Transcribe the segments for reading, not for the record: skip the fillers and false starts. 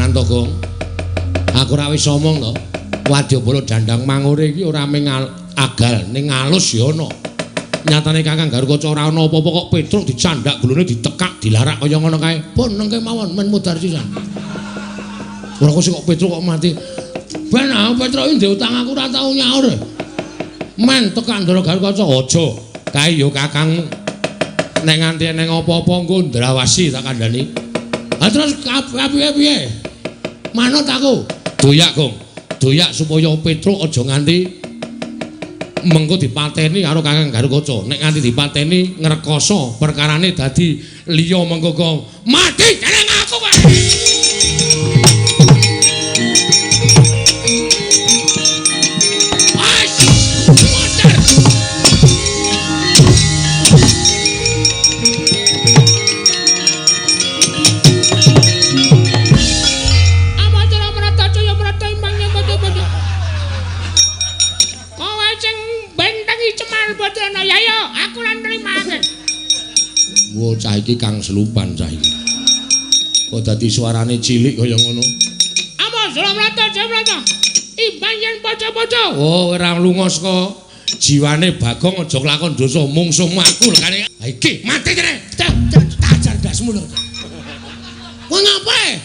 tenan to, Gong. Aku ora wis omong to. Wadyabala Dandang Mangure iki ora mung agal ning alus ya ana. Nyatane Kakang Garukaca ora ana apa-apa kok Petruk dicandak gulune ditekak dilarak kaya ngono kae. Pun nengke mawon men mudhar sisan. Ora kok sing kok Petruk kok mati. Ben aku Petruk iki ndek utang aku ora tau nyaur. Men tekak Ndara Garukaca aja. Kae ya kakangmu. Nek nganti eneng apa-apa engko ndrawasi tak kandhani. Ha terus piye-piye? Manut aku. Doyak, Gong. Doyak supaya Petruk aja nganti mengko dipateni karo Kakang Garukaca. Nek nganti dipateni ngrekoso perkarane dadi liya mengko kok mati jeneng aku kowe. Cah iki Kang Slupan cah iki. Kok dadi suarane cilik kaya ngono? Apa Sulamrata Jemrata? Imbang yen paca-paca. Oh, ora lunga saka jiwane Bagong aja kelakon dosa mungsuhmu aku lekane. Ha iki mati kene. Tajar ndasmu lho. Kowe ngapae?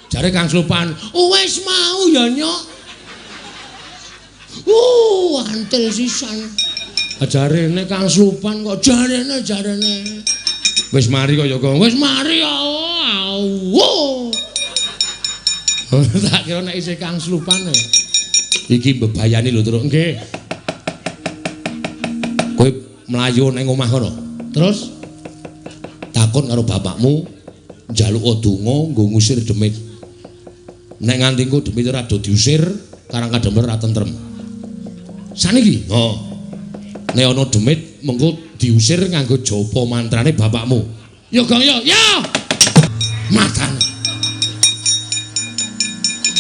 Jare Kang Slupan, "Wis mau ya, Nyok." Antil sisan. Jarene Kang Slupan kok jarene. Wis mari kaya kok. Wis mari ya. Tak kira nek isih Kang Slupan. Iki mbebayani lho, Truk. Nggih. Kowe mlayu ning omah kono. Terus takon karo bapakmu njaluk donga nggo ngusir demit. Nek nganti engko demit ora do diusir, Karang Kadempel ora tentrem. Saniki? Oh. Nek ana demit mengko diusir nganggo japa mantrane bapakmu. Ya Gong ya. Ya. Matane.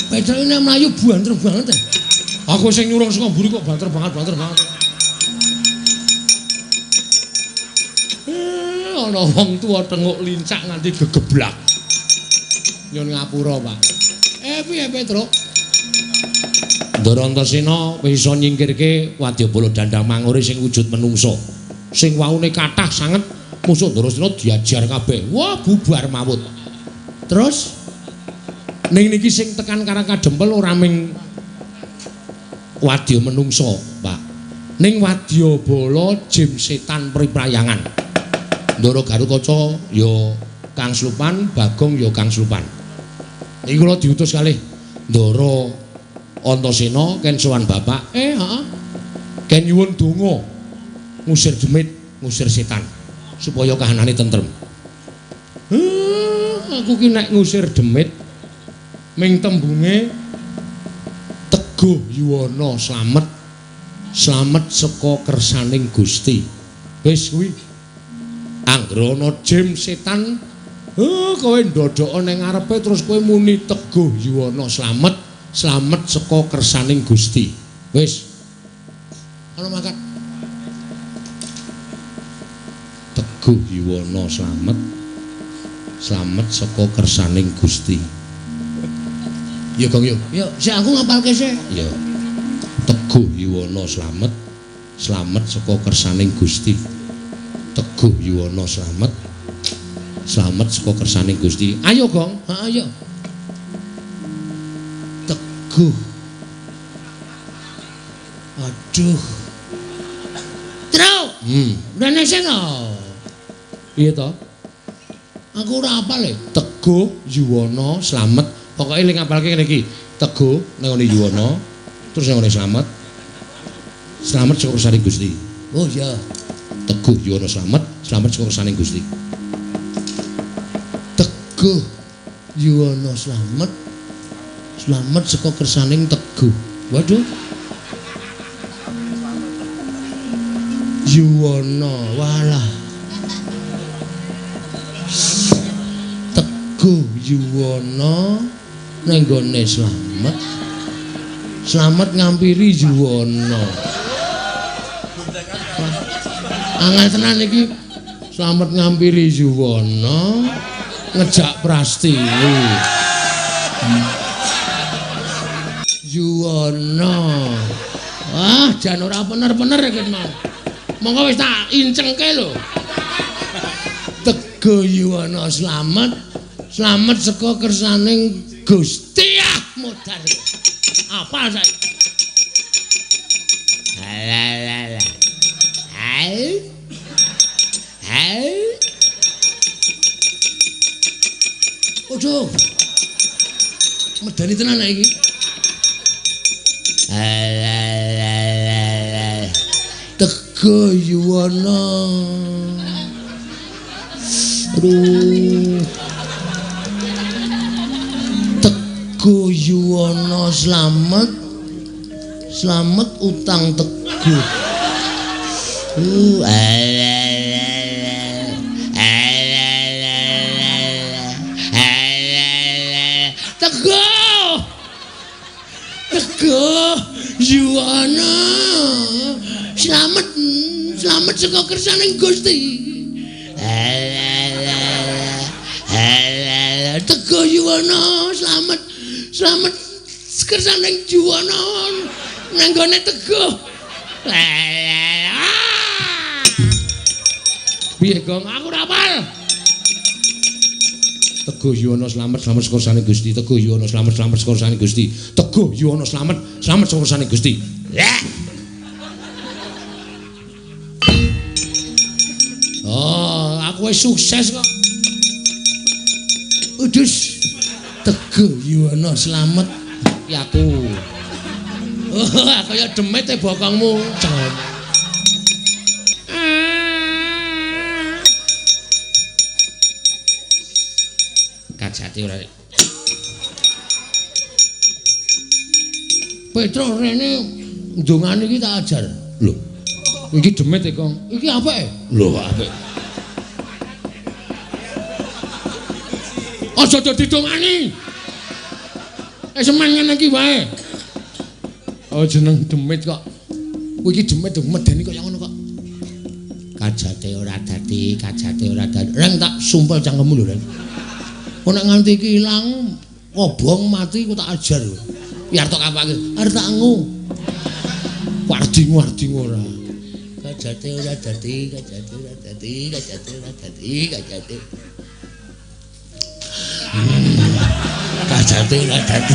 Petruk ini mlayu banter banget. Aku sing nyurung saka mburi kok banter banget. Ana wong tuwa tenguk lincak nganti gegeblak. Nyun ngapura, Pak. Piye Petruk? Ndara Antasena wis iso nyingkirke Wadyabala Dandang Mangure sing wujud menungsa. Sing waune kathah sanget musuh Ndarasena diajar kabeh. Wah, bubar mawut. Terus ning niki sing tekan Karang Kadempel ora ming wadya menungsa, Pak. Ning wadyabala jim setan priprayangan. Ndara Garukaca ya Kang Slupan, Bagong ya Kang Slupan. Niki kula diutus kalih Ndara Antasena ken sowan bapak. Heeh. Ken nyuwun donga ngusir demit, ngusir setan supaya kahanane tentrem. Aku ki nek ngusir demit ming tembunge teguh yuwana slamet, slamet saka kersaning Gusti. Wis kuwi. Anggere ana jim setan, kowe ndodhoka ning ngarepe terus kowe muni teguh yuwana slamet, slamet saka kersaning Gusti. Wis. Ana mangkat. Teguh yuwana slamet, slamet saka kersaning Gusti. Ya Gong yo. Yo, sik aku ngapalke sik. Ya. Teguh yuwana slamet, slamet saka kersaning Gusti. Teguh yuwana slamet, slamet saka kersaning Gusti. Ayo Gong, heeh ayo. Teguh. Aduh. Truk. Rene sing to. Piye to? Aku ora apal e. Teguh yuwana slamet. Pokoke ling ngapalke ngene iki. Teguh ning ngene yuwana, terus ning ngene slamet. Slamet saka kersaning Gusti. Oh iya. Teguh yuwana slamet, slamet saka kersaning Gusti. Teguh yuwana slamet, slamet saka kersaning Teguh. Waduh. Yuwana walah. Teguh yuwana ning gone slamet. Slamet ngampiri yuwana. Angel tenan iki. Slamet ngampiri yuwana ngejak Prastiwi. Yuwana. Wah, jan ora bener-bener iki mau. Monggo wis tak incengke lho. Teguh Yuwana slamet, slamet saka kersaning Gusti. Ah, modar. Apal saiki. Alah. Hai. Hai. Ojo. Medeni tenan iki. Alah. Teguh Yuwana. Aduh. Teguh Yuwana slamet. Slamet utang teguh. Teguh. Teguh Yuwana. Slamet, slamet saka kersaning Gusti. Teguh Yuwana, slamet, slamet kersaning Yuwana. Nang gone Teguh. Piye, Gong? Aku ora hafal. Teguh Yuwana slamet, slamet saka kersane Gusti. Teguh Yuwana slamet, slamet saka kersane Gusti. Teguh Yuwana slamet, slamet saka kersane Gusti. Oh, aku wis sukses kok. Udus. Teguh Yuwana slamet iki aku. Oh, kaya demit e bokongmu. Kajati ora. Petro rene ndongane iki tak ajar. Lho. Iki demit e, Kong. Iki apik? Lho, apik. Aja dadi dongani. Semen ngene iki wae. Oh, jeneng demit kok. Kuwi iki demit medeni kaya ngono kok. Kajate ora dadi, kajate ora dadi. Reng tak sumpel cangkemmu lho, Reng. Kok nek nganti iki ilang, kobong mati ku tak ajar. Ya arep tok kapake, arep tak ngu. Warding-warding ora. Kajate ora dadi, kajate ora dadi, kajate ora dadi, kajate. Kajate ora dadi.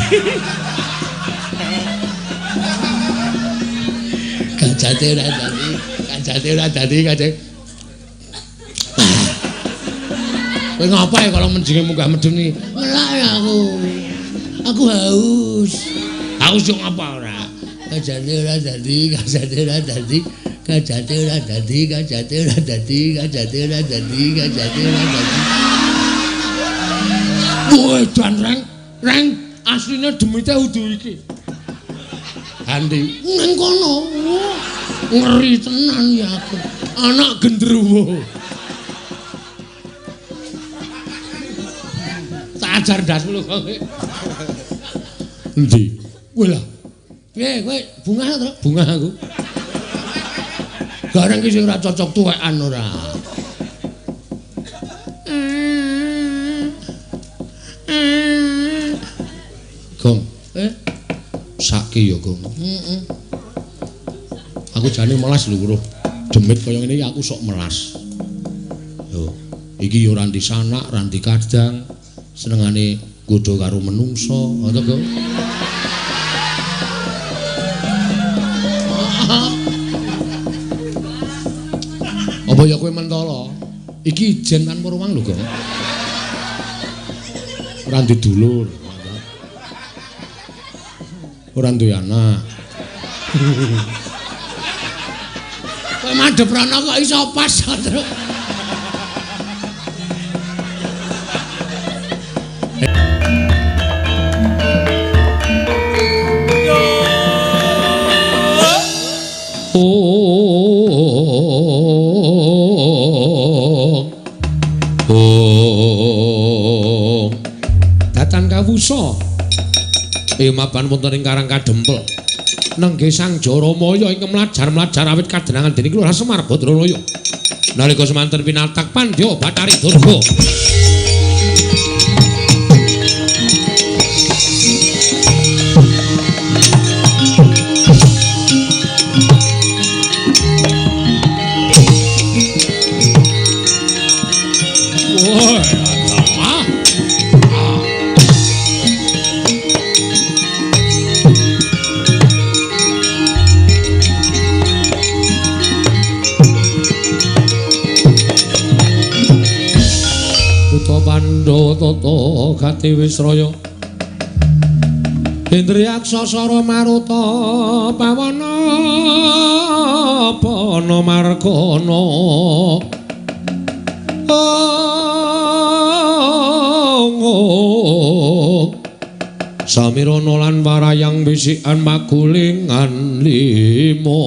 Kajate ora dadi, kajate ora dadi, kajate. Kowe ngapa ya kalau menjinge munggah medun iki? Ngelak ya aku. Aku haus. Haus yo ngapa ora? Kajate ora dadi, kajate ora dadi, kajate ora dadi, kajate ora dadi, kajate ora dadi, kajate ora dadi. Woi, jan reng, reng asline demite udu iki. Andi nang kono. Ngeri tenan ya aku. Anak gendruwo. Tak ajar ndasmu lho kok. Endi? Kowe lah. Piye kowe bungah to? Bungah aku. Gareng iki sing ora cocok tuwekan ora. Gong. Saiki ya, Gong. Heeh. Aku jane melas lho, Bro. Demit kaya ngene iki aku sok melas. Yo, iki ya ora ndi sanak, ora ndi kadang. Senengane nggodha karo menungso, ngono to, Gong? Apa ya kowe mentala? Iki ijen tanpa ruang lho, Gong. Ora ndi dulur. Ora duwe anak. Kowe madhep rono kok iso pas, Truk. Oh. Datan kawusa. Mapan wonten ing Karang Kadempel. Nenggih Sang Jaramaya ingkang mlajar-mlajar awit kadenangan dening Kelurahan Semar Badranaya. Nalika semanten pinatak Pandya Bathari Durga. Gati Wisraya Indriyaksa Sara Maruta Pawana Pana Margana Samirana lan warayang bisikan magulingan lima.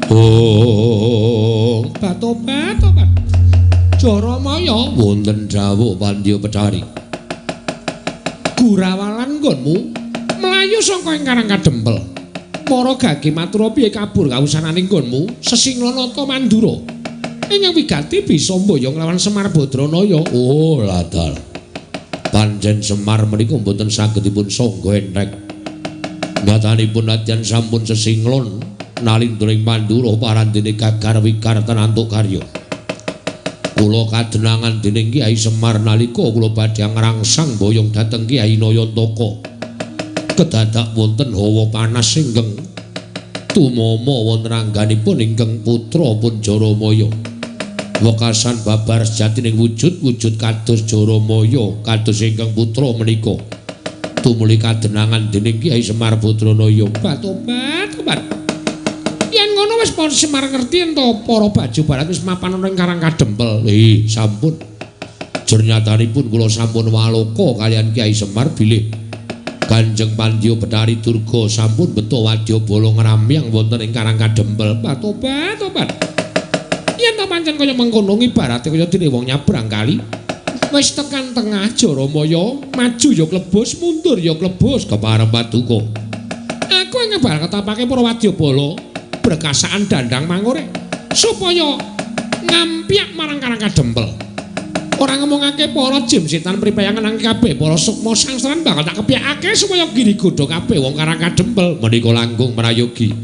Oh, batobat tobat. Jaramaya wonten dawuh Pandya Pethari. Gurawalan nggonmu mlayu saka ing Karang Kadempel. Para gage matura piye kabur kawusanane nggonmu Sesinglanata Mandura. Ingkang wigati bisa mboyong lawan Semar Badranaya. Oh, ladal. Pancen Semar menika mboten saged dipun sangga enthek. Nyatanipun nadyan sampun sesinglon nalindra ing Mandura parandene gagar wikar tenantuk karya. Kula kadenangan dening Kyai Semar nalika kula badhe ngrangsang boyong dhateng Kyai Nayantaka. Kedadak wonten hawa panas ingkang tumama wonten angganipun ingkang putra pun Jaramaya. Wekasan babar sejatining wujud-wujud kados Jaramaya kados ingkang putra menika. Tumuli kadenangan dening Kyai Semar Badranaya. Batobat tobat. Yen ngono wis para Semar ngerti ento para baju barat wis mapan ana ing Karang Kadempel. Sampun. Jernyatanipun kula sampun waloka kaliyan Kyai Semar bilih Kanjeng Pandya Bethari Durga sampun beto wadyabala ngramyang wonten ing Karang Kadempel. Batobat tobat. Yen ta pancen kaya mengkono ibarate kaya dene wong nyabrang kali. Wis tekan tengah Jaramaya, maju ya klebos, mundur ya klebos kepareng paduka. Aku ing ngebal ketapake para wadyabala brekasaan dandang mangure supaya ngampyak marang Karang Kadempel. Ora ngomongake para jim setan pripayangan nang kabeh para sukma sangsaran bakal tak kepyakake supaya giri godha kabeh wong Karang Kadempel menika langkung prayogi.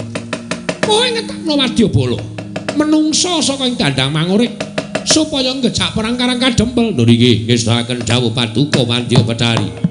Kowe ngetapno wadyabala menungso saka ing dandang mangure supaya ngejak perang Karang Kadempel. Lho niki ngestakaken dawuh paduka Pandya Bethari.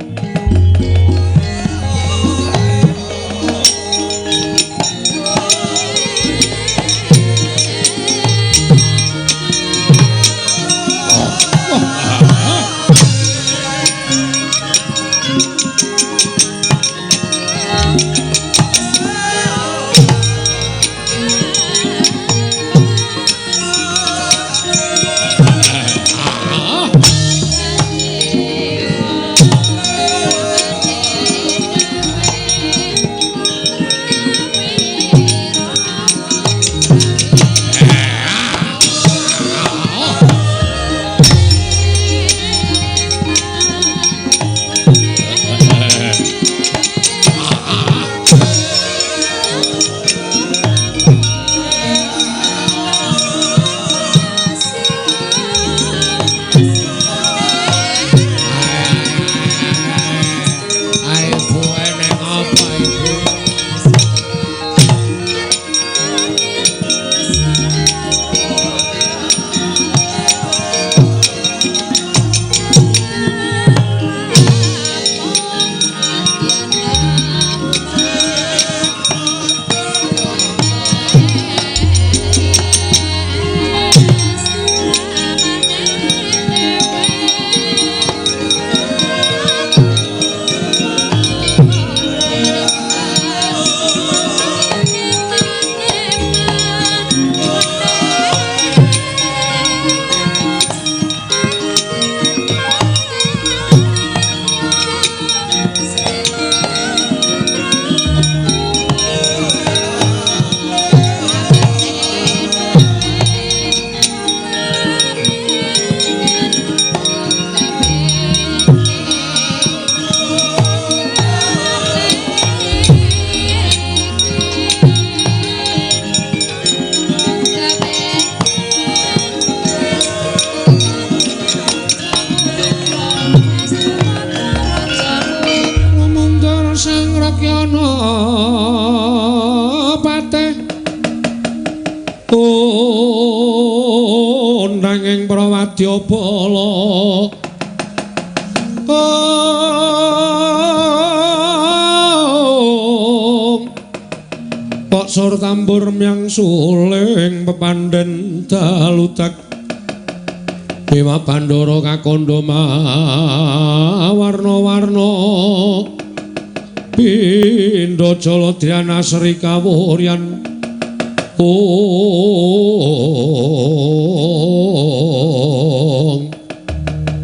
Nanging para wadyabala kok sur tambur myang suling pepandhen daludak Dewa Bandara kakandha mawarna-warna pindha jaladhyana Sri Kawuryan. Ong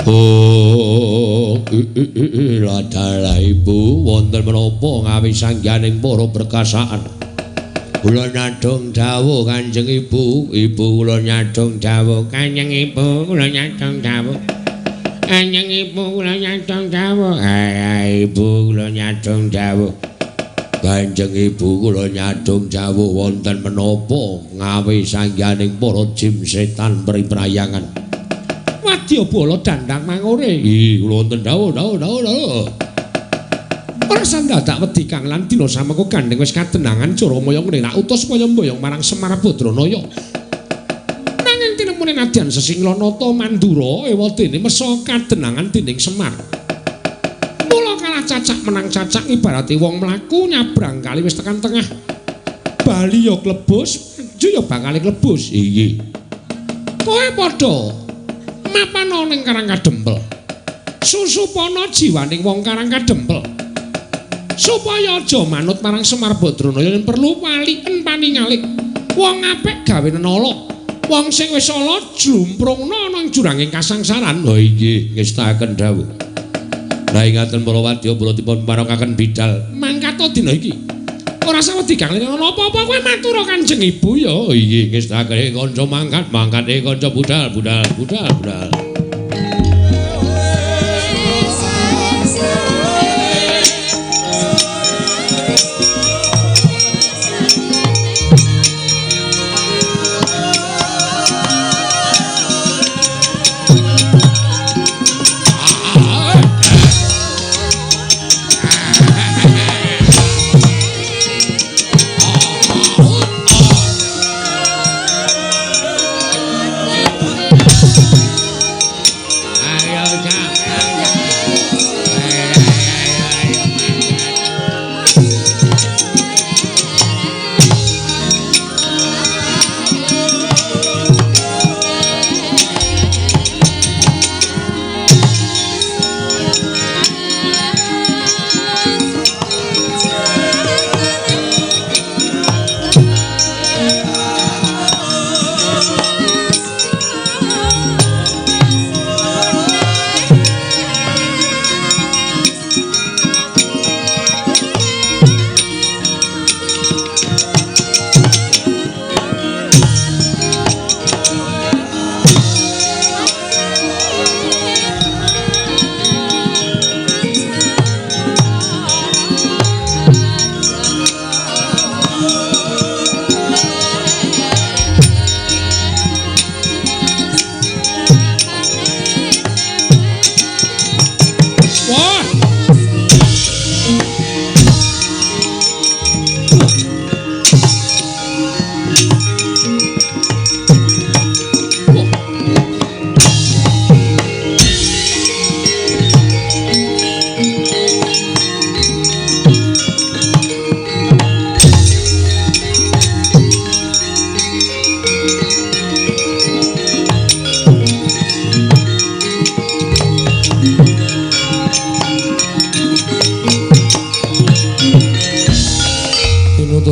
ong ladalah ibu wonten menapa ngawi sangganing para perkasaan. Kula nyadong dawuh Kanjeng Ibu, ibu kula nyadong dawuh Kanjeng Ibu, kula nyadong dawuh Kanjeng Ibu, kula nyadong dawuh ibu kula nyadong dawuh Kanjeng Ibu, kula nyadong dawuh wonten menapa ngawi sangganing para jim setan priprayangan. Wadyabala dandang mangure. Ih, kula wonten dawuh dawuh dawuh dawuh. Ora sandadak wedi Kang lan dina samengko gandeng wis kadenangan Jaramaya ngene rak utus mboyong marang Semar Badranaya. Nanging tinemune nadyan Sesinglanata Mandura ewadene mesa kadenangan dening Semar. Mula kalah cacak menang cacak ibarate wong mlaku nyabrang kali wis tekan tengah. Bali ya klebus, maju ya bakal klebus. Iya. Kowe padha mapana ning Karang Kadempel. Susupana jiwaning wong Karang Kadempel. Supaya aja manut marang Semar Badranaya yen perlu waliken paningalik. Wong apik gawe nenala. Wong sing wis ala jlumprungna ana ing juranging kasangsaran. Oh inggih, ngestakaken dawuh. Lah ingaten para wadya kula dipun parengaken bidal mangkata dina iki. Ora sawedi Kang ana apa-apa kowe matur Kanjeng Ibu ya. Oh inggih, ngestakaken kanca mangkat, mangkate kanca budal, budal, budal, budal.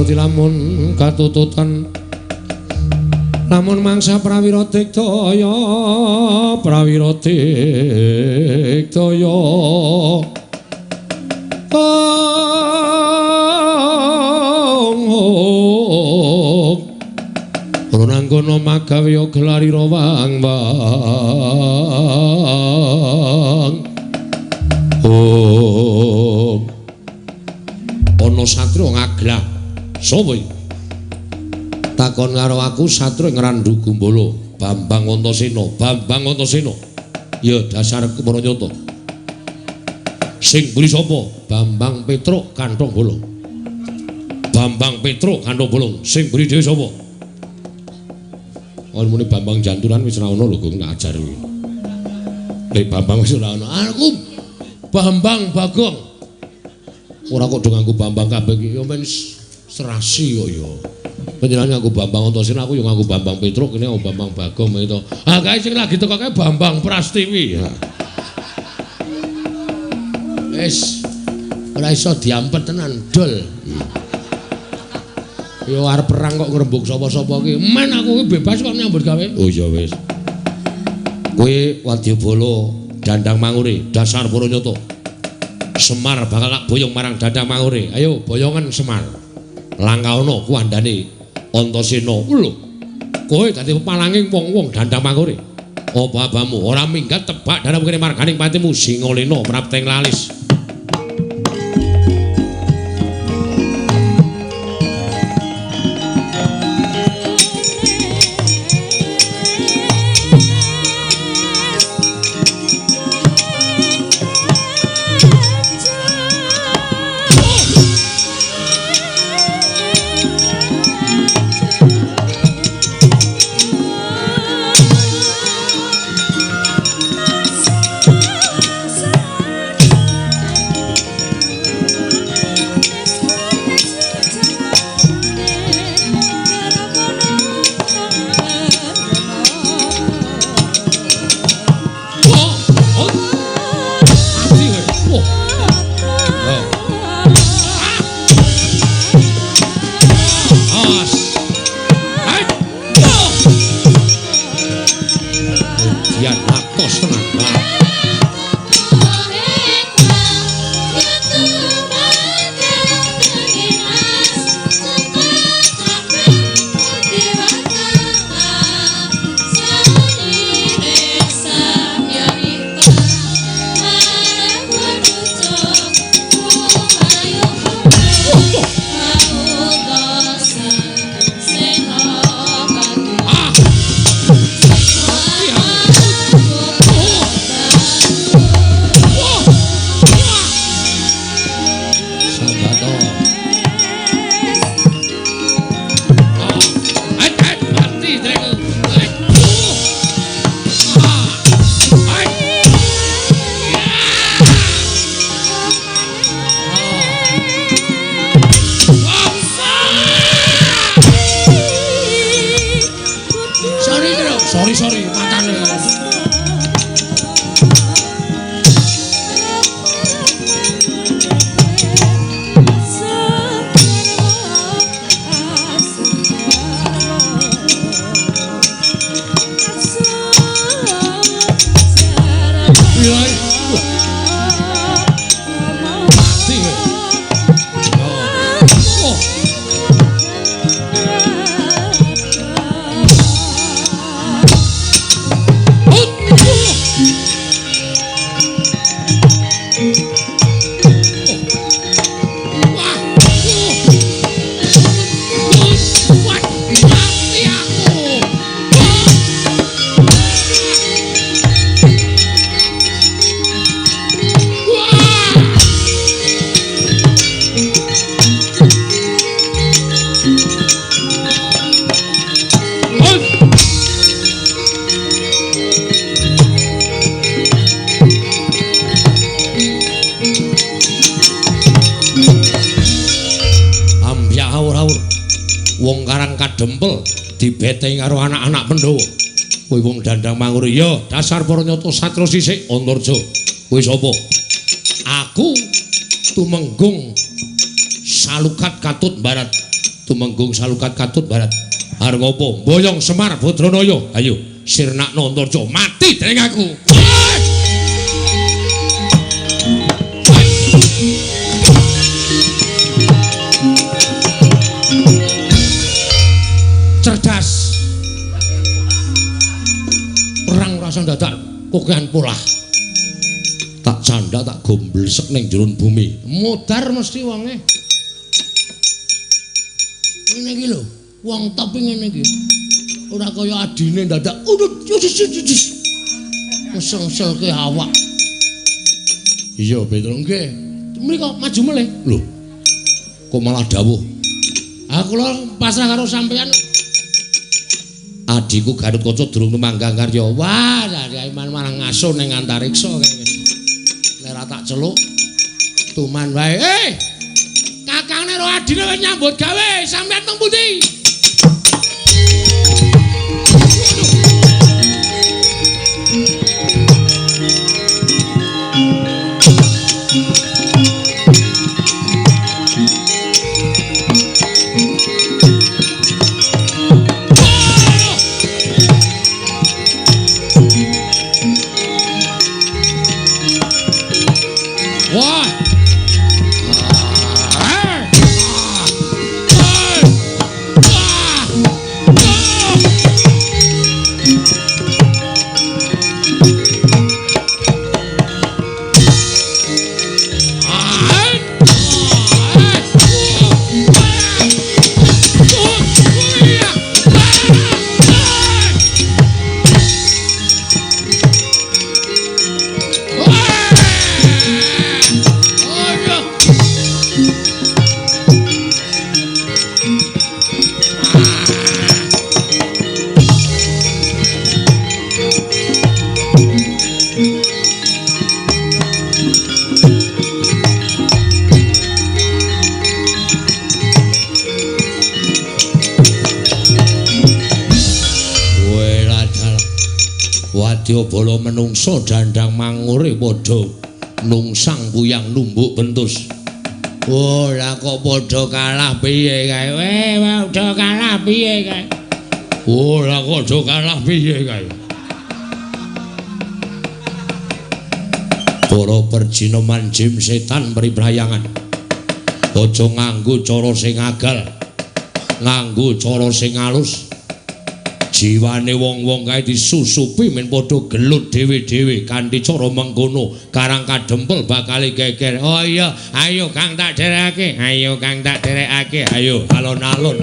Lamun katututan lamun mangsa prawira digdaya prawira digdaya ong ronangkono magawe gelarira wang wang ong ana satria ngaglah. Sapa iki? Takon karo aku satria Ngrandu Gumbala, Bambang Antasena, Bambang Antasena. Ya dasar kepara nyata. Sing mburi sapa? Bambang Petruk Kanthong Bolong. Bambang Petruk Kanthong Bolong. Sing mburi dhewe sapa? Ono muni Bambang Janturan wis ora ono lho Gong tak ajar kuwi. Lek Bambang wis ora ono. Aku Bambang Bagong. Ora kok do nganggo Bambang kabeh iki ya men. Serasi kok ya. Panjenengan nganggo Bambang Antasena, aku ya nganggo Bambang Petruk, kene nganggo Bambang Bagong itu. Ah kae sing lagi teko kae Bambang Prastiwi. Wis ora iso diampet tenan, dol. Ya arep perang kok ngrembug sapa-sapa ki. Men aku ki bebas kok nyambut gawe. Oh iya wis. Kowe Wadyabala Dandang Mangure, dasar para nyata. Semar bakal tak boyong marang Dandang Mangure. Ayo boyongen Semar. Langkaana kuwandane Antasena. Lho. Kowe dadi pepalanging wong-wong Dandang Mangure. Apa abamu ora minggat tebak dalam kene marganing patimu Singalena prapteng lalis. Sorry, matane. Wong karang kadempel dibeteng karo anak-anak Pandhawa. Kowe wong Dandang Mangure ya dasar para nyata satra sisik Antarja. Kowe sapa? Aku Tumenggung Salukat Katut Barat. Tumenggung Salukat Katut Barat. Arep ngopo? Boyong Semar Badranaya. Ayo sirnakno Antarja mati dening aku. Cerdas. Perang rasa dadak kokehan polah. Tak candak tak gomblesek ning jero bumi. Modar mesti wonge. Ngene iki lho, wong top ngene iki. Ora kaya adine dadak udut ngesel-ngeselke awak. Iya, Petro nggih. Mriko maju melih. Lho. Kok malah dawuh? Aku kula pasrah karo sampeyan. Adhiku Gatot Kaca durung tumanggang karya. Wah, Aiman malah ngaso ning antariksa kae wis. Nek ora tak celuk tuman wae. Kakangne karo adine wis nyambut gawe, sampeyan teng pundi? Wadyabala menungsa dandang mangure padha nungsang puyang numbuk bentus. Oh, lah kok padha kalah piye kae? Padha kalah piye kae? Oh, lah kok padha kalah piye kae? Para perjinoman jim setan priprayangan. Aja nganggo cara sing agal, nganggo cara sing alus. Jiwane wong-wong kae disusupi men padha gelut dhewe-dhewe kanthi cara mengkono Karang Kadempel bakal geger. Oh iya, ayo Kang tak derekake, ayo Kang tak derekake, ayo alon-alon.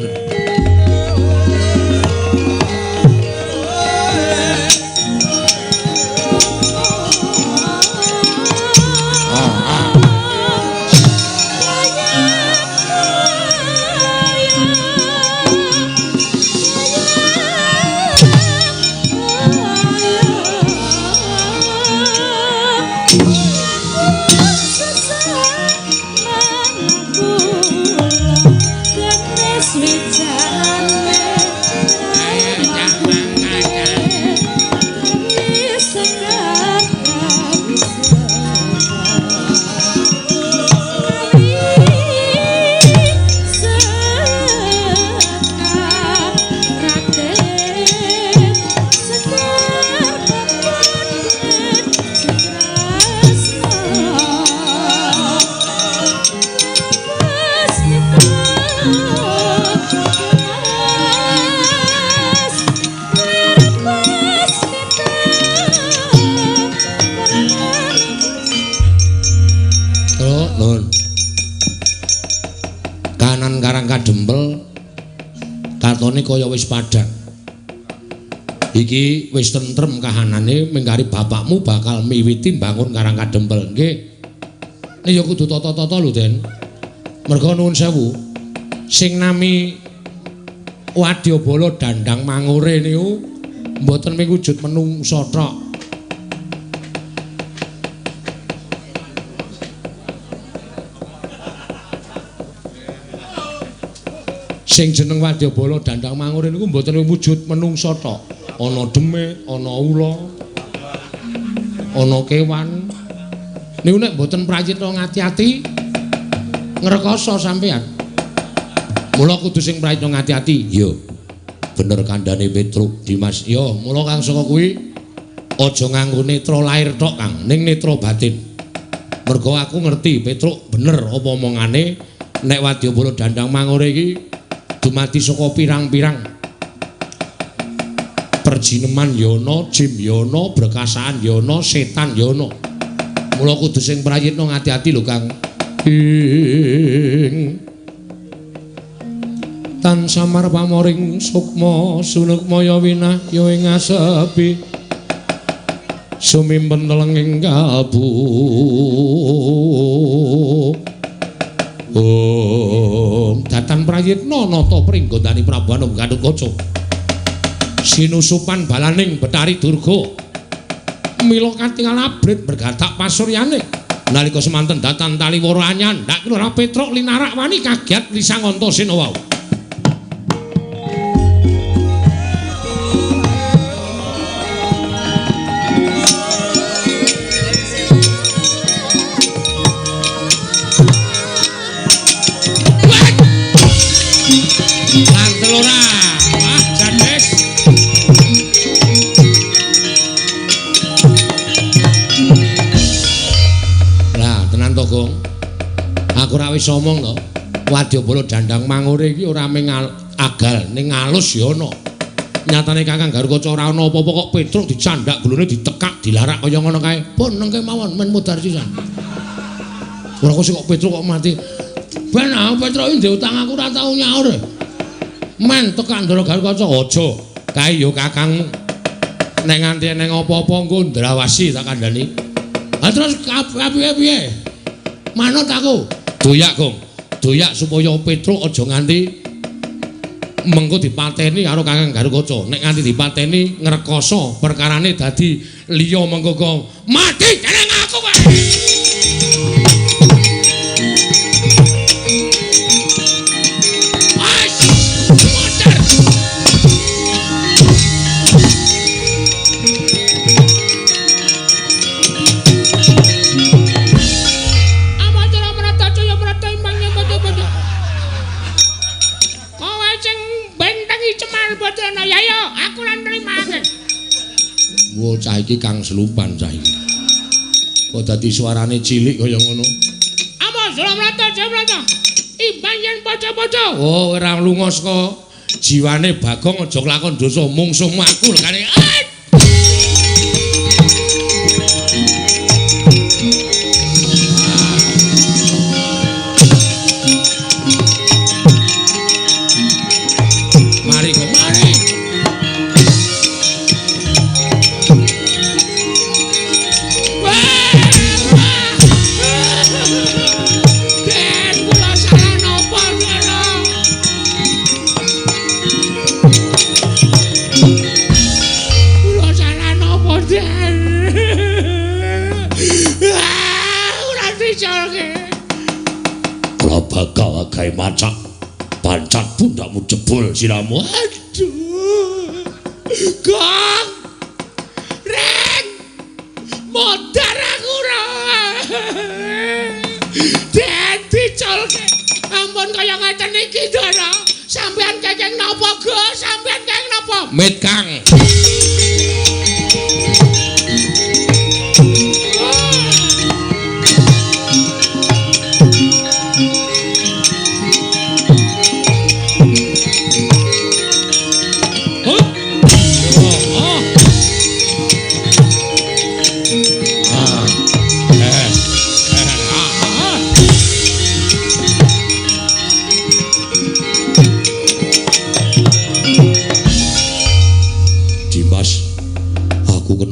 Katone kaya wis padhang. Iki wis tentrem kahanane mengkari bapakmu bakal miwiti mbangun Karang Kadempel. Nggih. Nek ya kudu tata-tata lho, Den. Merga nuwun sewu. Sing nami Wadyabala Dandang Mangure niku mboten mung wujud menungsa tok. Sing jeneng Wadyabala Dandang Mangure niku mboten wujud menungsa tok. Ana demit, ana ula, ana kewan. Niku nek mboten prayitna ngati-ati ngrekoso sampean. Mula kudu sing prayitna ngati-ati. Iya. Bener kandhane Petruk Dimas. Ya, mula kang saka kuwi aja nganggo netra lair tok, Kang, ning netra batin. Mergo aku ngerti Petruk bener apa omongane nek Wadyabala Dandang Mangure iki dumadi saka pirang-pirang perjineman yana, jim yana, brekasaan yana, setan yana. Mula kudu sing prayitna ngati-ati lho, Kang. Ing tan samar pamoring sukma sunukmaya winahya ing asepi sumimpen telenging kalbu. Om datan prayitna nata pringgondani Prabu Anom Gatotkaca sinusupan balaning Betari Durga mila katingal abrit bergatak pasuryane Nalika semanten datan taliwara nyandak ora Petruk linarak wani kaget lisang Antasena wau. Lantel ora. Wah, jades. Lah, tenan to, Gong. Aku ora wis omong to. Wadyabala dandang mangure iki ora mung agal, ning alus ya ana. Nyatane Kakang Garukaca ora ana apa-apa kok Petruk dicandak gulune ditekak, dilarak kaya ngono kae. Pun nengke mawon men mudhar sisan. Ora kok sik kok Petruk kok mati. Ben aku Petruk iki ndek utang aku ora tau nyaur. Men tekan Ndara Garukaca aja. Kae ya kakangmu. Nek nganti eneng apa-apa engko ndrawasi tak kandhani. Ha terus piye-piye? Manut aku. Doyak, Gong. Doyak supaya Petruk aja nganti mengko dipateni karo Kakang Garukaca. Nek nganti dipateni ngrekoso perkarane dadi liya mengko kok mati jeneng aku kowe. Wo cah iki kang selupan cah iki. Kok dadi suarane cilik kaya ngono. Amos mrata mrata. Imbang yen paca-paca. Oh ora lunga saka jiwane Bagong aja kelakon dosa mungsuhmu aku lekane. Mari kok mari. Bakal gawe macak pancat pundakmu jebol siramu. Aduh. Gong. Reng. Modar aku ora. Den diculke. Ampun kaya ngeten iki, Ndara. Sampeyan kekeng napa, Gus? Sampeyan kekeng napa? Mit, Kang.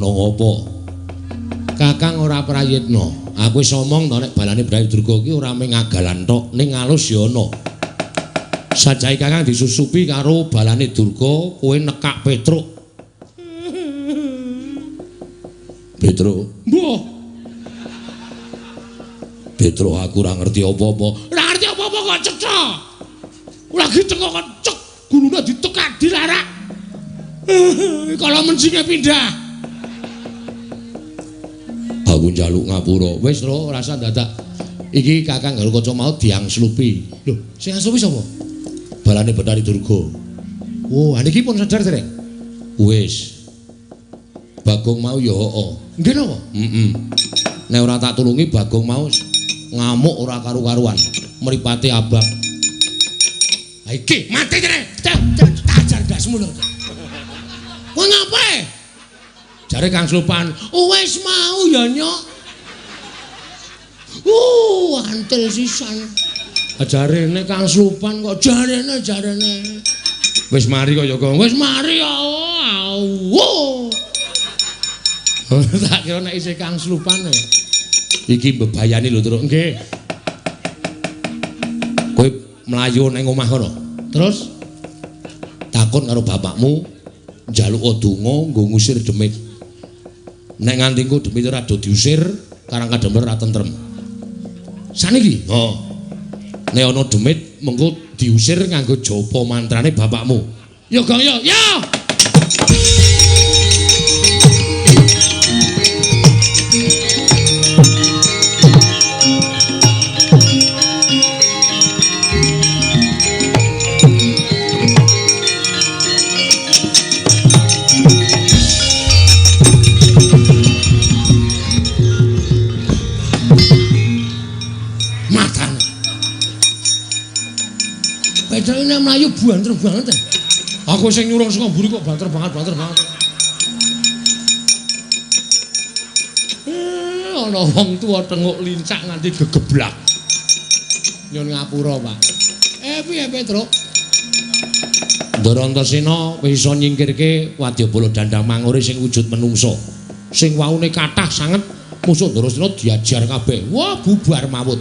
Ngopo? Kakang ora prayitna. Aku wis omong to nek balane Brawi Durga iki ora mung agalan tok, ning alus ya ana. Sajae Kakang disusupi karo balane Durga, kowe nekak Petruk. Petruk, mbuh. Petruk aku ora ngerti apa-apa. Ora ngerti apa-apa kok cetha. Lagi teko kok cek gulune ditekak dilarak. Kalau mencinge pindah. Aku njaluk ngapura. Wis ro rasa dadak. Iki Kakang Garukaca mau diangslupi. Lho, sing angslupi sapa? Balane Bathari Durga. Oh, niki pun sadar dereng? Wis. Bagong mau ya heeh. Nggih napa? Heeh. Nek ora tak tulungi Bagong mau ngamuk ora karu-karuan. Mripate abang. Ha iki mati jere. Tak ajar ndasmu lho. Kowe ngapae? Jare Kang Slupan, wis mau ya nyok. Antil sisan. Jarene Kang Slupan kok jarene. Wis mari kaya kok. Wis mari ya. Tak kira nek isih Kang Slupan. Iki mbebayani lho, Truk. Nggih. Kowe mlayu nang omah kono. Terus takon karo bapakmu njaluk donga nggo ngusir demit. Nek nganti engko demit ora do diusir, Karang Kademper ora tentrem. Saniki? Oh. Nek ana demit mengko diusir nganggo japa mantrane bapakmu. Ya Gong ya. Ya. Ini mlayu banter banget. Aku sing nyuruh saka mburi kok banter banget, banter banget. Ana wong tuwa tenguk lincak nganti gegeblak. Nyun ngapura, Pak. Piye Petruk? Ndara Antasena wis iso nyingkirke wadyabala Dandang Mangure sing wujud menungsa. Sing waune kathah sanget musuh Ndarasena diajar kabeh. Wah, bubar mawut.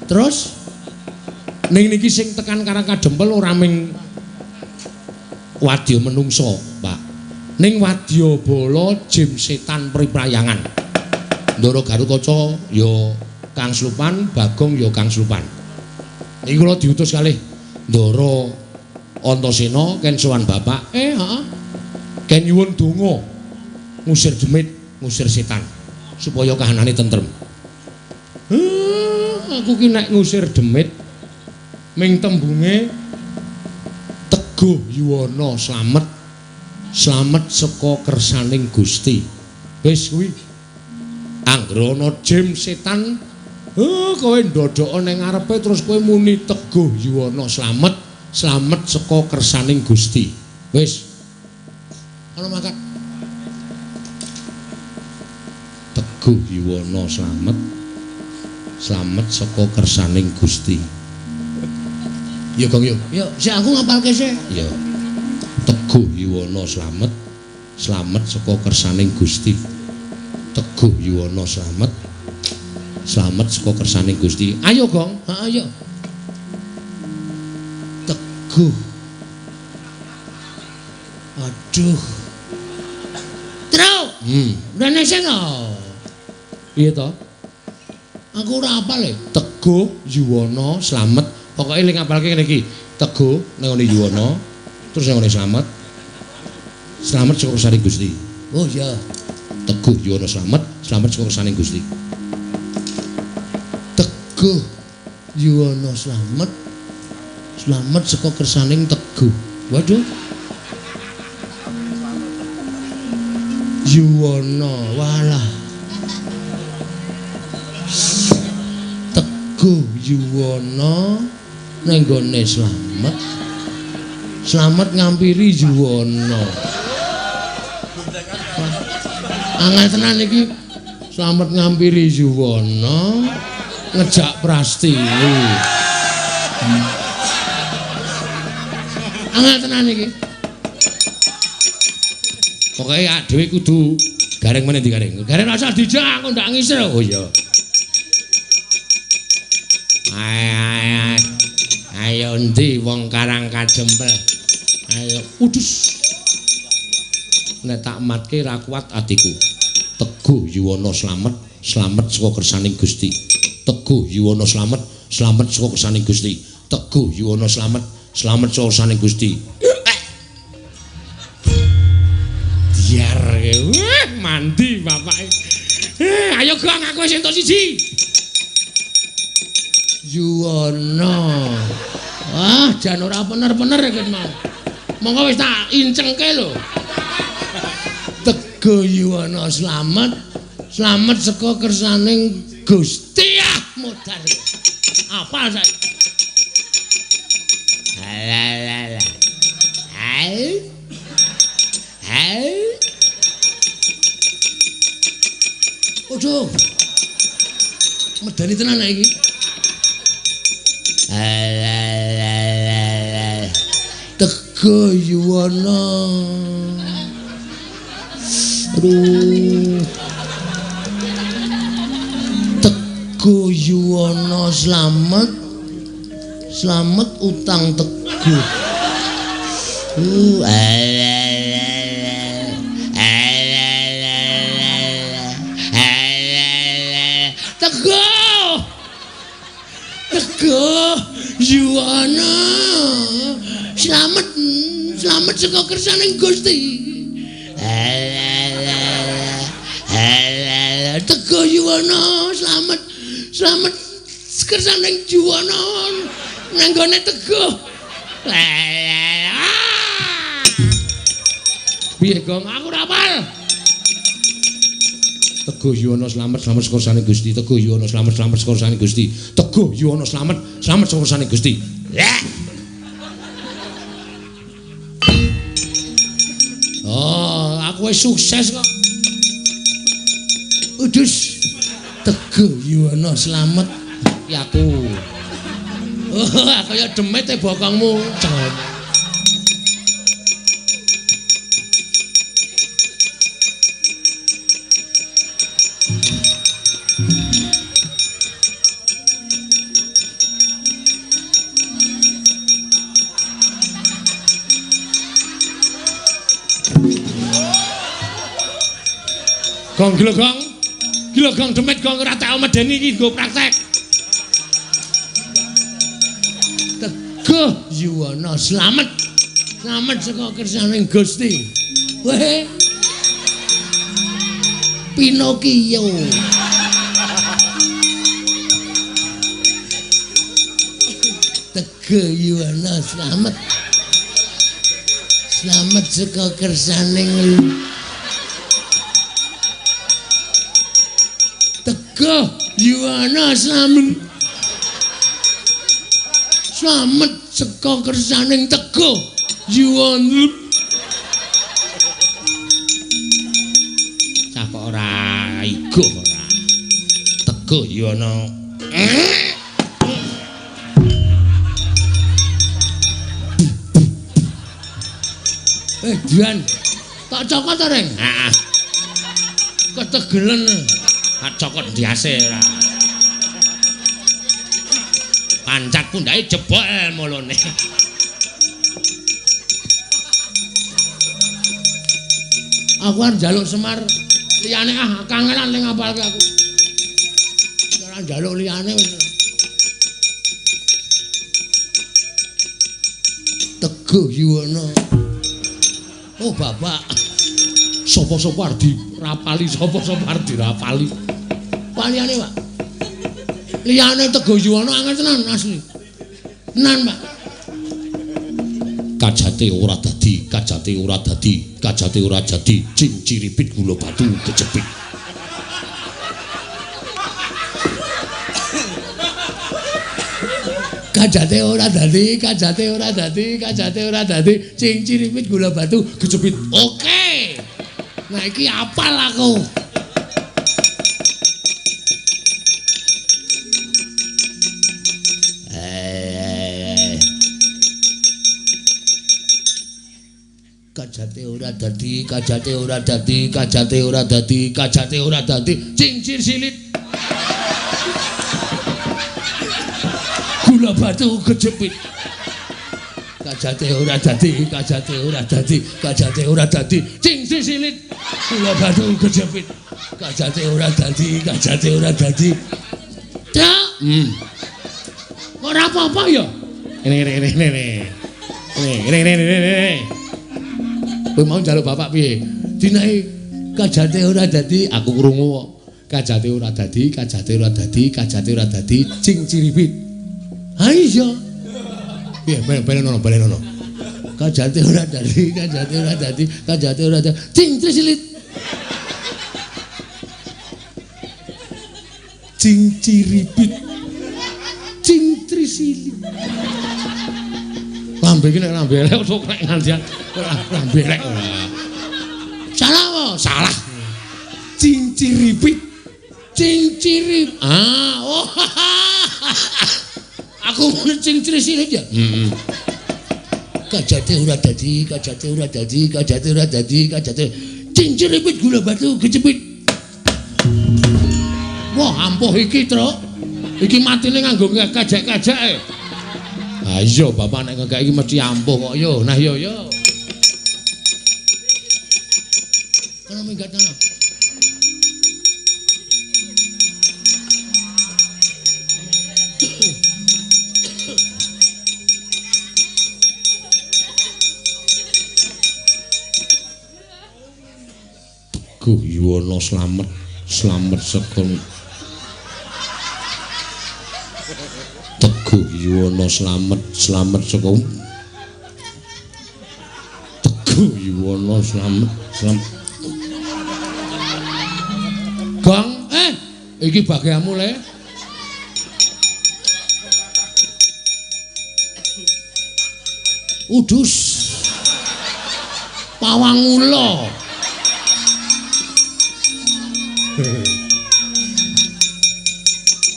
Terus ning niki sing tekan Karang Kadempel ora ming wadya menungsa, Pak. Ning wadyabala jim setan priprayangan. Ndara Garukaca ya Kang Slupan, Bagong ya Kang Slupan. Niki kula diutus kalih Ndara Antasena ken sowan bapak. Heeh. Ken nyuwun donga ngusir demit, ngusir setan supaya kahanane tentrem. Aku ki nek ngusir demit ming tembunge teguh yuwana slamet, slamet saka kersaning Gusti. Wis kuwi. Anggere ana jim setan, kowe ndodhoka ning ngarepe terus kowe muni teguh yuwana slamet, slamet saka kersaning Gusti. Wis. Ana mangkat. Teguh yuwana slamet, slamet saka kersaning Gusti. Ya Gong yo. Yo, sik aku ngapalke sik. Ya. Teguh yuwana slamet, slamet saka kersaning Gusti. Teguh yuwana slamet, slamet saka kersaning Gusti. Ayo Gong, heeh ayo. Teguh. Aduh. Truk. Rene sing to. Piye to? Aku ora apal e. Teguh yuwana slamet. Pokoke ling ngapalke ngene iki. Teguh nang ngene yuwana, terus nang ngene slamet. Slamet saka kersaning Gusti. Oh iya. Teguh yuwana slamet, slamet saka kersaning Gusti. Teguh yuwana slamet, slamet saka kersaning Teguh. Waduh. Yuwana walah. Teguh yuwana nang nggone slamet, slamet ngampiri yuwana. Angel tenan iki. Slamet ngampiri yuwana ngejak Prastiwi. Angel tenan iki. Pokoke awake dhewe kudu gareng meneh digareng. Gareng rasa dijak aku ndak ngisir. Oh iya. Ayo endi wong Karang Kadempel. Ayo udus. Nek tak matke ra kuat atiku. Teguh yuwana slamet, slamet saka kersaning Gusti. Teguh yuwana slamet, slamet saka kersaning Gusti. Teguh yuwana slamet, slamet saka kersaning Gusti. Diar mandi bapake. Ayo Gong, aku wis entuk siji. Yuwana. Wah, jan ora bener-bener iki mau. Monggo wis tak incengke lho. Teguh yuwana slamet, slamet saka kersaning Gusti. Ah, modar. Apal saiki. Alah. Hai. Hai. Waduh. Medeni tenan iki. Alah. Teguh yuwana. Aduh. Teguh yuwana slamet, slamet utang teguh. Teguh. Teguh Yuwana. Slamet, slamet saka kersaning Gusti. Teguh Yuwana, slamet, slamet kersaning Yuwana. Nang gone Teguh. Piye, Gong? Aku ora hafal. Teguh Yuwana slamet, slamet saka kersane Gusti. Teguh Yuwana slamet, slamet saka kersane Gusti. Teguh Yuwana slamet, slamet saka kersane Gusti. Oh, aku wis sukses kok. Udus. Teguh Yuwana slamet iki aku. Oh, kaya demit e bokongmu. Gong gila gong. Gila gong demit gong ora tau medeni iki nggo praktek. Teguh Yuwana slamet. Slamet saka kersaning Gusti. Weh. Pinokio. Teguh Yuwana slamet. Slamet saka kersaning Teguh Yuwana slamet. Slamet saka kersaning Teguh Yuwana. Cah kok ora iguh ora. Teguh Yuwana. Eh, Dian. Tak cokot ta, Reng? Heeh. Ketegelen. Tak cokot ndiase ora. Pancat pundhake jebol mulune. Aku arep njaluk Semar liyane ah kangelan ning ngapalke aku. Ora njaluk liyane wis. Teguh Yuwana. Oh bapak. Sapa-sapa arep dirapali, sapa-sapa arep dirapali. Paliyane, Pak. Liyane Teguh Yuwana angel tenan asli. Tenan, Pak. Kajate ora dadi, kajate ora dadi, kajate ora jadi, cing ciripit gula batu kejepit. Kajate ora dadi, kajate ora dadi, kajate ora dadi, cing ciripit gula batu kejepit. Oke. Nah iki apal aku. Kajate ora dadi, kajate ora dadi, kajate ora dadi, kajate ora dadi, cincir silit. Gula batu kejepit. Kajate ora dadi, kajate ora dadi, kajate ora dadi, cincir silit. Gula batu kejepit. Kajate ora dadi, kajate ora dadi. Cak. Ora apa-apa ya. Ngene ngene ngene. Ngene ngene ngene. Kowe mau njaluk bapak piye? Dinae kajate ora dadi, aku krungu kok. Kajate ora dadi, kajate ora dadi, kajate ora dadi, cing ciripit. Ha iya. Piye balen ono, balen ono. Kajate ora dadi, kajate ora dadi, kajate ora dadi, cing ciripit. Cing ciripit. Cing trisilit. Lambe iki nek lambe elek kok nek ngandian lambe elek ora. Salah apa? Salah. Cinciripit. Cincirip. Ah, oh. Aku muni cincirisilit ya. Heeh. Kajate ora dadi, kajate ora dadi, kajate ora dadi, kajate cinciripit gula batu kecepit. Wah, ampuh iki, Truk. Iki matine nganggo kajak-kajake. Ha iya, bapak nek ngekek iki mesti ampuh kok yo. Nah yo yo. Kono minggat ana. Teguh Yuwana slamet, slamet saka Teguh Yuwana slamet, slamet saka Teguh Yuwana slamet, slamet. Gong, iki bagianmu le. Udus. Pawang ula.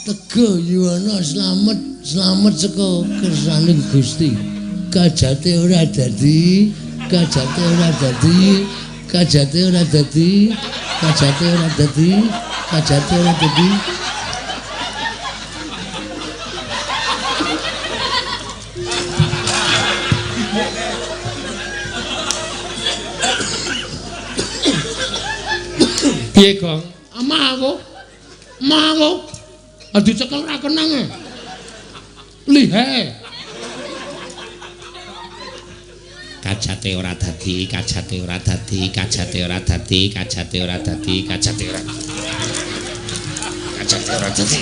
Teguh Yuwana slamet, slamet saka kersaning Gusti. Kajate ora dadi, kajate ora dadi, kajate ora dadi, kajate ora dadi, kajate ora dadi. Piye, Gong? Amah aku. Amah aku. Dicekel ra kenang e. Lihe. Kajate ora dadi, kajate ora dadi, kajate ora dadi, kajate ora dadi, kajate ora. Kajate ora dadi.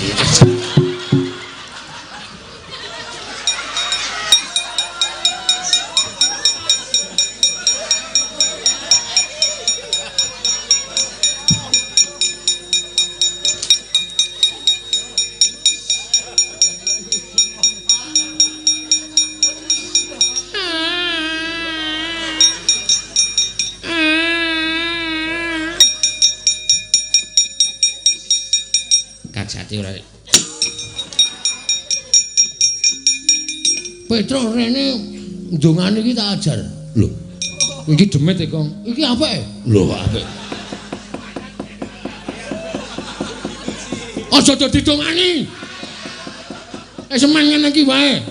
Kajate ora. Petro rene ndongane iki tak ajar. Lho. Iki demit e, Kong. Iki apik? Lho, apik. Aja dadi dongani. Semen ngene iki wae.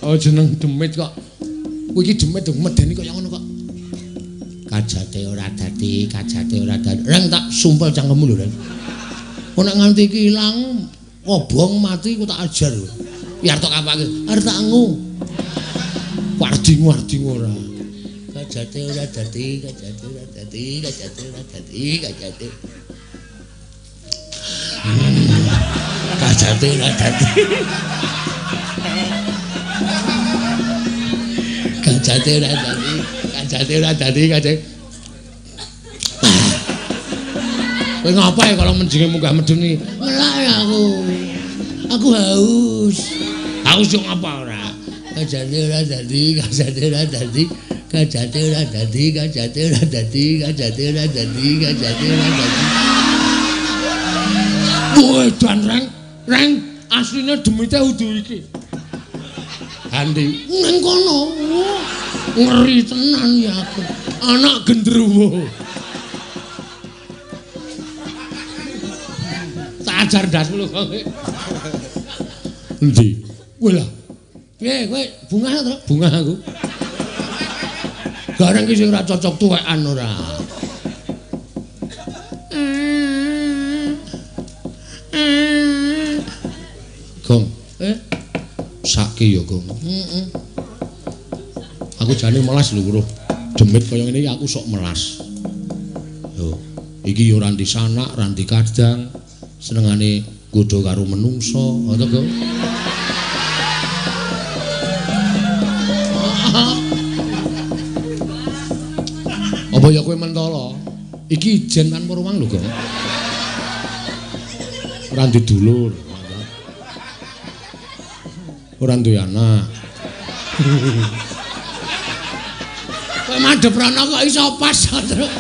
Oh, jeneng demit kok. Kuwi iki demit medeni kaya ngono kok. Kajate ora dadi, kajate ora dadi. Reng tak sumpel cangkemmu lho, Reng. Kok nek nganti iki ilang, kobong mati ku tak ajar. Biar tok apake, arep tak ngu. Warding-warding ora. Kajate ora dadi, kajate ora dadi, kajate ora dadi, kajate. Kajate ora dadi. Kajate ora dadi, kajate ora dadi, kajate. Kowe ngapa ya kalau menjinge munggah medun iki? Ngelak aku. Aku haus. Haus yo ngapa ora? Kajate ora dadi, kajate ora dadi, kajate ora dadi, kajate ora dadi, kajate ora dadi, kajate ora dadi. Woi, dan reng, reng asline demite udu iki. Andi nang kono. Ngeri tenan ya aku. Anak gendruwo. Ajar ndasmu lho kok. Endi? Kowe lah. Piye kowe bungah to? Bungah aku. Gareng ki sing ora cocok tuwekan ora. Gong. Sake ya, Gong. Heeh. Aku jane melas lho, Bro. Demit kaya ngene iki aku sok melas. Lho, iki ya ora ndi sanak, ora ndi kadang. Senengane nggodha karo menungso, ngono to, Gong? Apa ya kowe mentala? Iki ijen tanpa ruang lho, Gong. Ora ndek dulur. Ora duwe anak. Kowe madhep rono kok iso pas, Truk.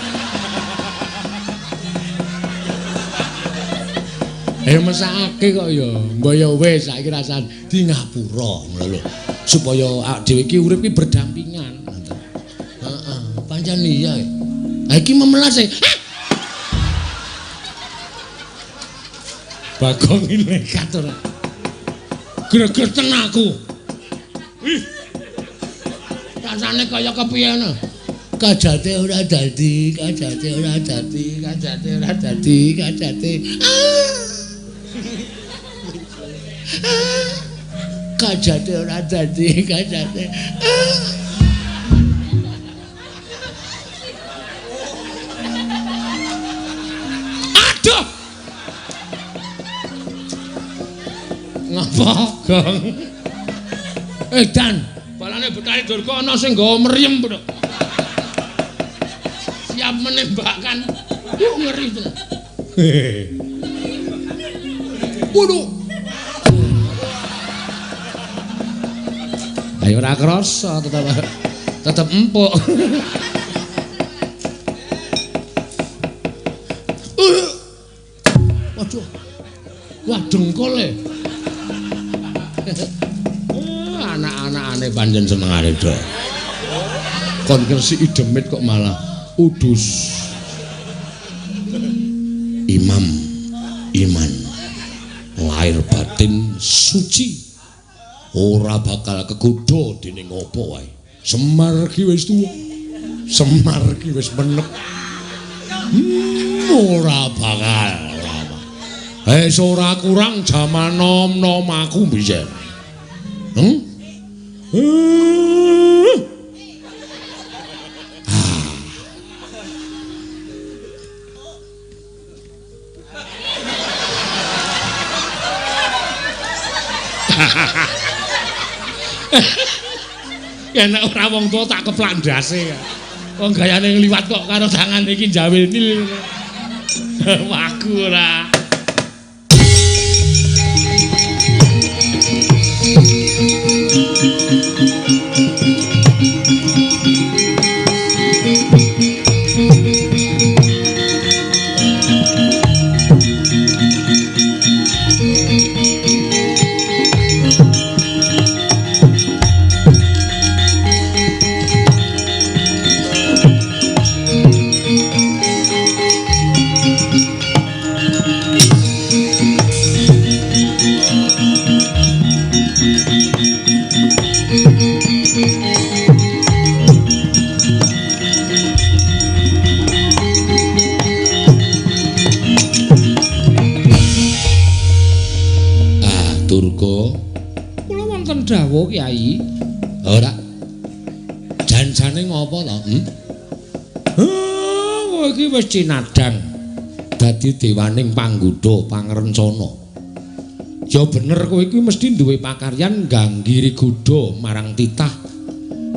Mesakake kok ya. Mbok ya wis saiki rasane di ngapura ngono lho. Supaya awak dhewe iki urip iki berdampingan. Heeh, pancen iya. Ha iki memelas e. Bagong iki nekat ora. Gregeten aku. Ih. Rasane kaya kepiye ngono. Kajate ora dadi, kajate ora dadi, kajate ora dadi, kajate. Kajate ora dadi, kajate. Waduh. Ngapa, Gong? Dan balane Betari Durga ana sing nggawa mriyem, Bro. Siap menembakkan. Ngeri tenan. Waduh. Ayo ora krasa, tetep empuk. Waduh. Wah, dengkul e. Anak-anakane pancen senengane do. Kon ngresiki demit kok malah udus. Imam iman lahir batin suci. Ora bakal kegodha dening apa wae. Semar ki wis tuwa. Semar ki wis menep. Ora bakal. Wis ora kurang jaman nom-nom aku biyen. Nek ora wong tuwa tak keplak ndase. Wong gayane ngliwat kok karo tangan iki njawil nil. Waku ora. Dawuh Kyai. Ora. Janjane ngopo to? Kowe iki wis cinadhang dadi dewaning panggoda pangrencana. Ya bener kowe iki mesti duwe pakaryan ngganggiri godha marang titah.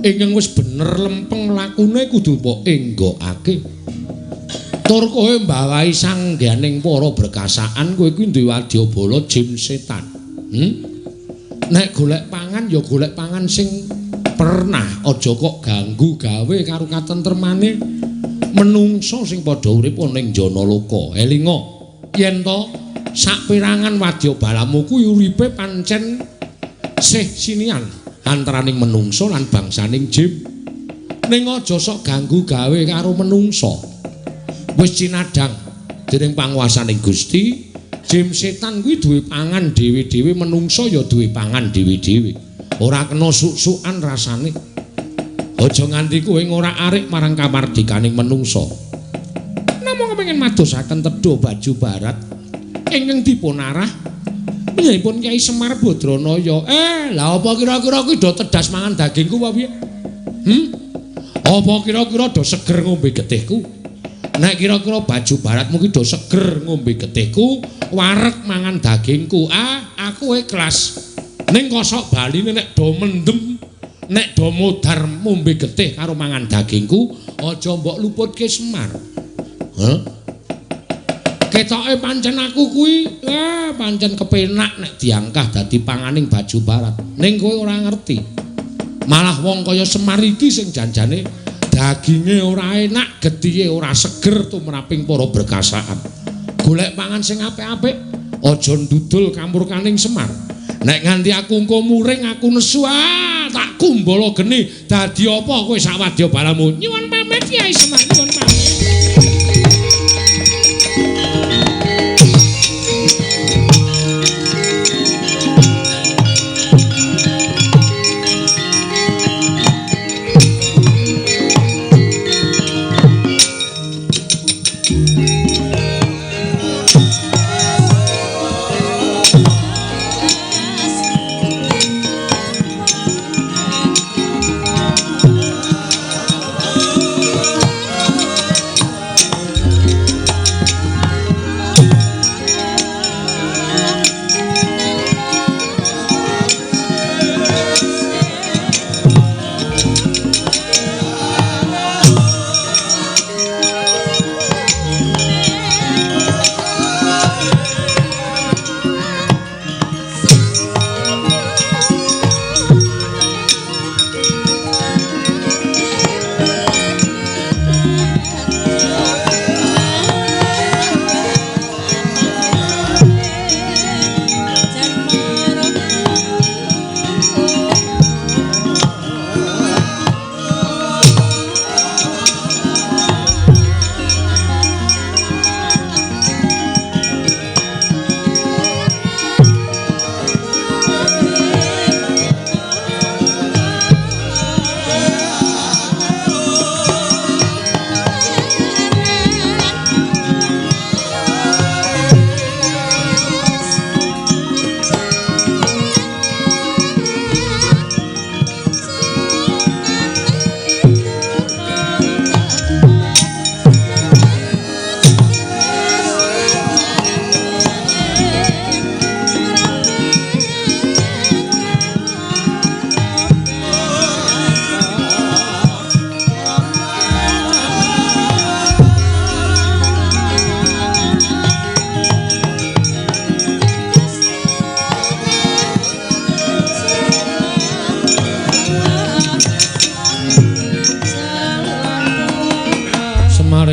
Ingkang wis bener lempeng lakune kudu mbok enggokake. Tur kowe mbawahi sangganing para berkasaan kowe iki duwe wadyabala jim setan. Nek golek pangan ya golek pangan sing pernah, aja kok ganggu gawe karo katentremane menungsa sing padha urip ana ing Janaloka. Elinga yen to saperangan wadyabalamu kuwi uripe pancen sih sinian antaraning menungsa lan bangsaning jim. Ning aja sok ganggu gawe karo menungsa. Wis cinadhang dening panguwasaning Gusti. Jim setan kuwi duwe pangan dhewe-dhewe, menungsa ya duwe pangan dhewe-dhewe. Ora kena suk-sukan rasane. Aja nganti kowe ngorak-arik marang kamardikaning menungsa. Namung kepengin madosaken tedha baju barat ingkang dipunarah panjenenganipun Kyai Semar Badranaya. Lah apa kira-kira kuwi do tedas mangan dagingku apa piye? Apa kira-kira do seger ngombe getihku? Nek kira-kira baju baratmu ki do seger ngombe getihku, wareg mangan dagingku, aku ikhlas. Ning kosok baline nek do mendem, nek do modar ngombe getih karo mangan dagingku, aja mbok luputke Semar. Heh? Ketoke pancen aku kuwi, pancen kepenak nek diangkah dadi panganing baju barat. Ning kowe ora ngerti. Malah wong kaya Semar iki sing janjane daginge ora enak, getihe ora seger tumraping para berkasaan. Golek pangan sing apik-apik, aja ndudul kamurkaning Semar. Nek nganti aku engko muring, aku nesu, tak kumbala geni. Dadi apa kowe sak wadyabalamu? Nyuwun pamit Kyai Semar, nyuwun pamit.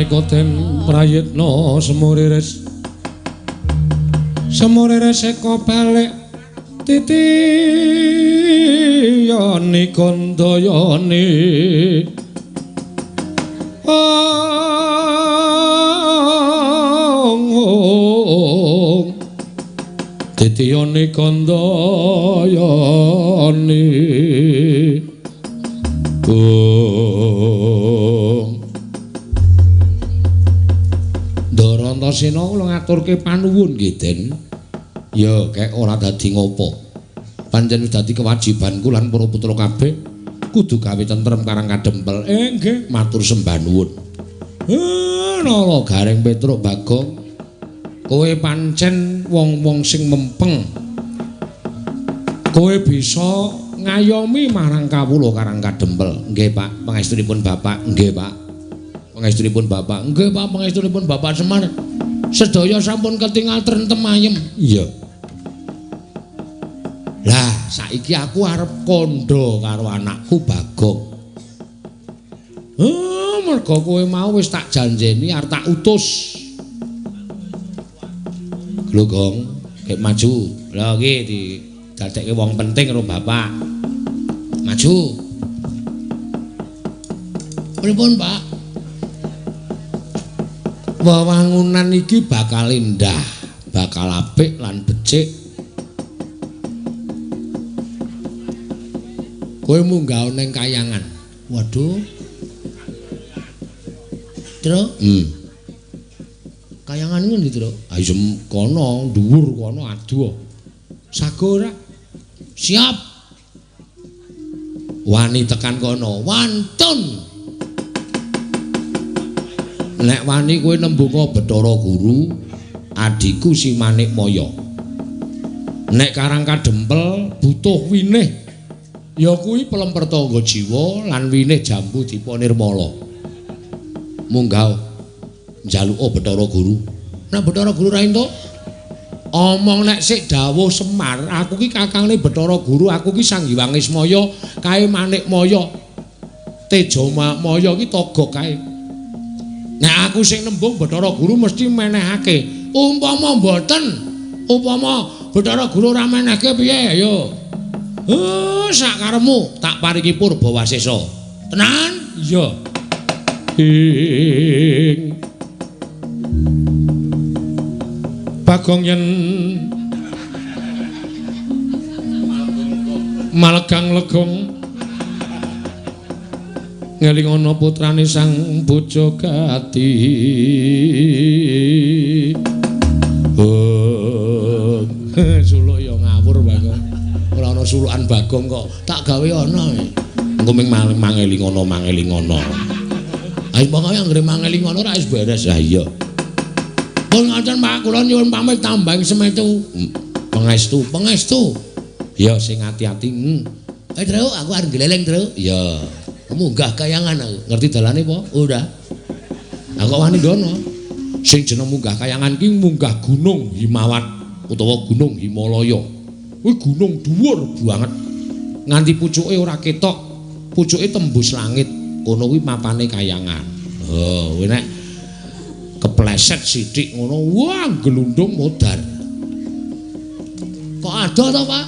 Nalika den prayitna semuriris semuriris eka balik titiyani kandayani ong titiyani kandayani ong. Ndara Antasena kula ngaturke panuwun nggih Den. Ya kek ora dadi ngopo. Pancen wis dadi kewajibanku lan para putra kabeh kudu gawe tentrem Karang Kadempel. Nggih, matur sembah nuwun. Nala Gareng Petruk Bagong, kowe pancen wong-wong sing mempeng. Kowe bisa ngayomi marang kawula Karang Kadempel. Nggih, Pak, pangestunipun Bapak. Nggih, Pak. Pangestunipun Bapak. Nggih, Pak, pangestunipun Bapak Semar. Sedaya sampun ketingal trentem ayem. Iya. Lah, saiki aku arep kandha karo anakku Bagong. Mergo kowe mau wis tak janjeni arep tak utus. Lho, Gong, gek maju. Lha iki didadekke wong penting karo Bapak. Maju. Pripun, Pak? Wewangunan iki bakal indah, bakal apik lan becik. Kowe munggah ning kayangan. Waduh. Tru? Kayangan ngendi, Tru? Ayo kono, dhuwur kono adoh. Sago ora? Siap. Wani tekan kono, wantun. Nek wani kowe nembunga Bathara Guru, adhiku si Manikmaya. Nek Karang Kadempel butuh winih, ya kuwi pelem pertangga jiwa lan winih jambu dipa nirmala. Munggah njaluka Bathara Guru. Nek Bathara Guru ra entuk, omong nek sik dawuh Semar, aku ki kakangne Bathara Guru, aku ki Sang Hyang Ismaya, kae Manikmaya. Tejamaya ki togok kae. Nek aku sing nembung Bathara Guru mesti menehake. Umpama mboten, upama Bathara Guru ora menehke piye ayo. Sak karepmu tak paringi purba wasesa. Tenan? Iya. Ing Bagong yen malegang legong ngeling ana putrane sang Bojogati. Oh, suluk ya ngawur Bagong. Ora ana sulukan Bagong kok tak gawe ana. Engko ming mangeling ana mangeling ana. Ayo pokoke anggere mangeling ana ora wis beres. Ha iya. Pun ngoten Pak, kula nyuwun pamit tambang semetu. Pangestu, pangestu. Ya sing ati-ati. Tru, aku arep gleleng, Tru. Ya. Munggah kayangan aku. Ngerti dalane apa? Ora. Aku kok wani ndono. Sing jeneng munggah kayangan ki munggah Gunung Himawat utawa Gunung Himalaya. Kuwi gunung dhuwur banget. Nganti pucuke ora ketok, pucuke tembus langit. Kono kuwi mapane kayangan. Oh, kuwi nek kepleset sithik ngono, wah glundung modar. Kok adoh to, Pak?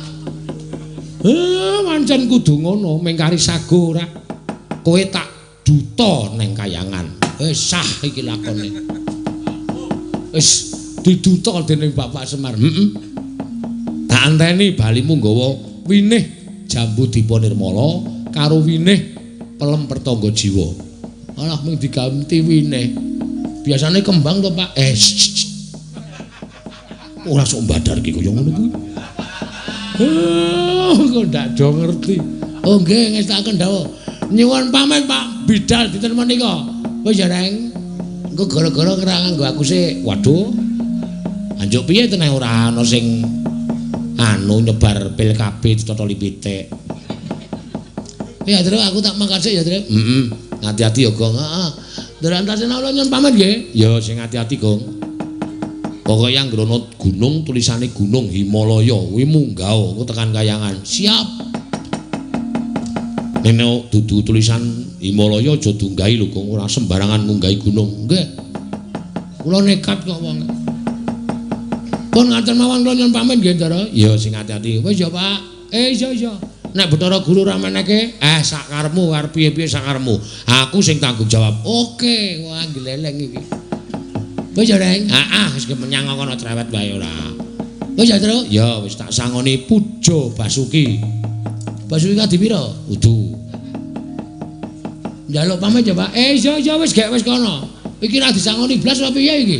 Pancen kudu ngono, mengkari sago ora. Kowe tak duta neng kayangan. Wis sah iki lakone. Wis diduta dening Bapak Semar. Heeh. Tak anteni balimu nggawa winih jambu dipa nirmala karo winih pelem pertangga jiwa. Alah mung diganti winih. Biasane kembang to, Pak? Ora sok mbadar iki kaya ngono kuwi. Kok ndak do ngerti. Oh nggih, ngestakaken dawuh. Nyuwun pamit Pak Bidal dinten menika. Wis ya, Reng. Engko gara-gara ora nganggo aku sik. Waduh. Anjuk piye teneh ora ana sing anu nyebar pil KB ditotoli pitik. Ya, Tru, aku tak mangkat sik ya, Tru. Heeh. Ati-ati ya, Gong. Heeh. Ndara Antasena kula nyuwun pamit nggih. Ya sing ati-ati, Gong. Pokoke anggere ana gunung tulisane Gunung Himalaya kuwi munggah engko tekan kayangan. Siap. Ning nek dudu tulisan Himalaya aja dunggahi lho, Gong, ora sembarangan ngunggahi gunung. Nggih. Kula nekat kok wong. Pun ngaten mawon kula nyuwun pamit nggih, Ndara. Ya sing ati-ati. Wis ya, Pak. Iya iya. Nek Bathara Guru ora meneke, sak karepmu arep piye-piye sak karepmu. Aku sing tanggung jawab. Oke, wah gleleng iki. Wis ya, Reng. Heeh, wis menyang kono cerewet wae ora. Wis ya, Tru. Ya wis tak sangoni Puja Basuki. Basuki kadi pira? Udu. Njaluk pamit ya, Pak. Iya iya wis gek wis kono. Iki ra disangoni blas apa piye iki?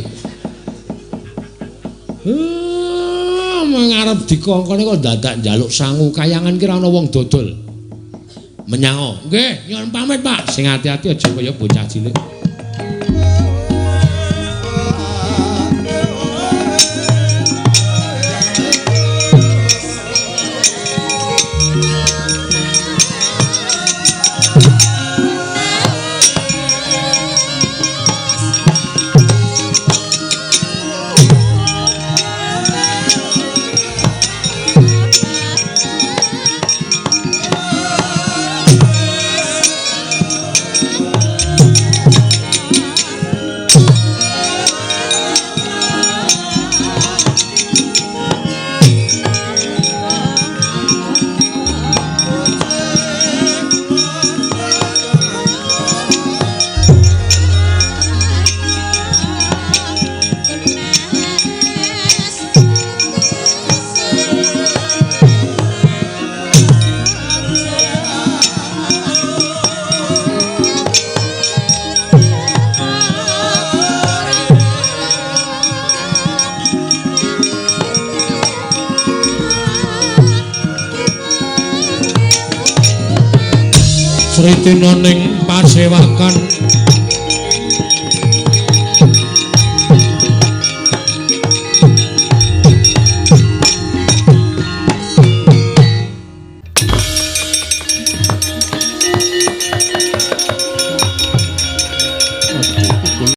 Mengarep dikongkone kok dadak njaluk sangu kayangan ki ora ana wong dodol. Menyango. Nggih, nyuwun pamit, Pak. Sing ati-ati aja kaya bocah cilik. Sritina ning pasewakan